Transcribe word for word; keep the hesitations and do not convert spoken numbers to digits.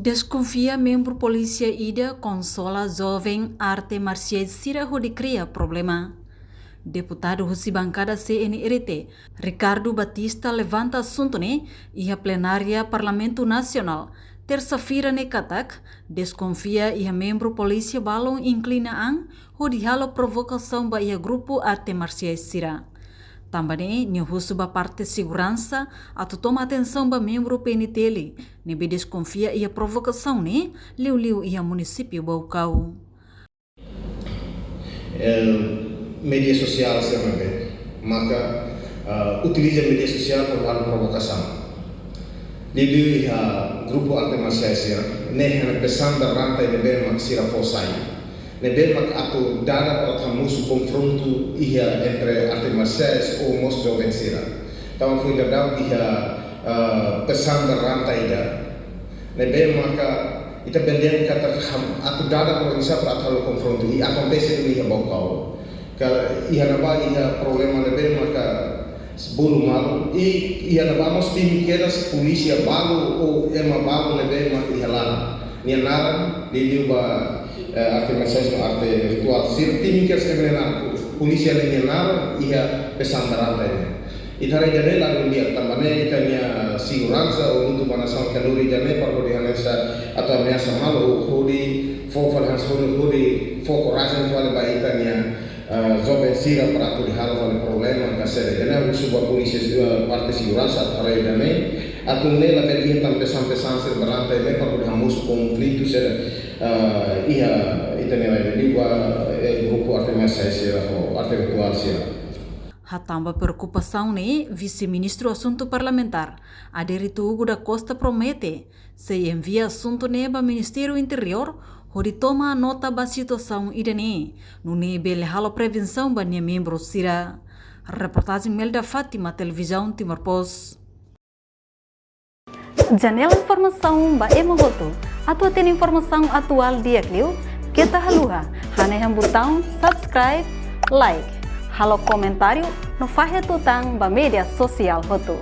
Deskonfia membru polísia ida konsola joven arte marsiais sira hodi kria problema. Deputadu husi bankada C N R T, Ricardo Batista, levanta asuntu ne'e iha plenária Parlamentu Nasionál, tersa-feira ne'e katak, deskonfia iha membru polísia balun inklina an hodi halo provokasaun ba iha grupu arte marsiais sira. Tanba ne'e, nia husu ba parte seguransa atu toma atensaun ba membru P N T L ne'ebé deskonfia iha provokasaun ne'e, liuliu iha munisípiu Baucau. Eh, média sosiál sira ne'ebé maka, ah, utiliza média sosiál para halo provokasaun. Liuliu iha grupu arte marsiais sira, ne'e hanesan pesan berantai ne'ebé mak sira fó sai. Ne'ebé mak atu dada atu hamosu konfrontu iha entre arte marsiais ou mós joven sira. Tanba foin daudaun iha, ah, pesan berantai ida. Ne'ebé maka ita bele dehan katak ham-, atu dada para oinsá para atu halo konfrontu. I akontese duni iha Baucau. Ka iha ne'ebá iha problema ne'ebé maka bolu malu. I iha ne'ebá mós temi kedas polísia balu ou ema balu ne'ebé maka iha laran. Nia naran liuliu ba, eh, arte marsiais no arte rituál. Sira temi kedas ema nia naran. Polísia nia naran iha pesan berantai ne'e. Ita haree ida-ne'e ladún di'ak, tanba ne'e ita-nia seguransa ou lutu ba nasaun ita lori ida-ne'e para hodi hanesan atu ameasa malu, hodi fó fali hanesan hodi, hodi fó korajen fali ba ita-nia, eh, joven sira para atu hodi halo fali problema ka saida. Ida-ne'e husu ba polísia, eh, parte seguransa atu haree ida-ne'e, atu nune'e labele iha tan pesan-pesan sira berantai ne'e para hodi hamosu konflitu sira, eh, iha ita-nia rai liuliu ba, eh, grupu arte marsiais sira ho arte rituál sira. Hatán ba preokupasaun ne'e, Vise-Ministru Asuntu Parlamentár, Adérito Hugo da Costa promete sei envia asuntu ne'e ba Ministériu Interiór hodi toma nota ba situasaun ida-ne'e, nune'e bele halo prevensaun ba nia membru sira. Reportajen Melda Fátima, Televizaun Timor Post. Janela informasaun ba ema hotu. Atu hatene informasaun atuál di'ak liu, keta haluha hanehan butaun subscribe, like, halo komentáriu no fahe tutan ba média sosiál hotu.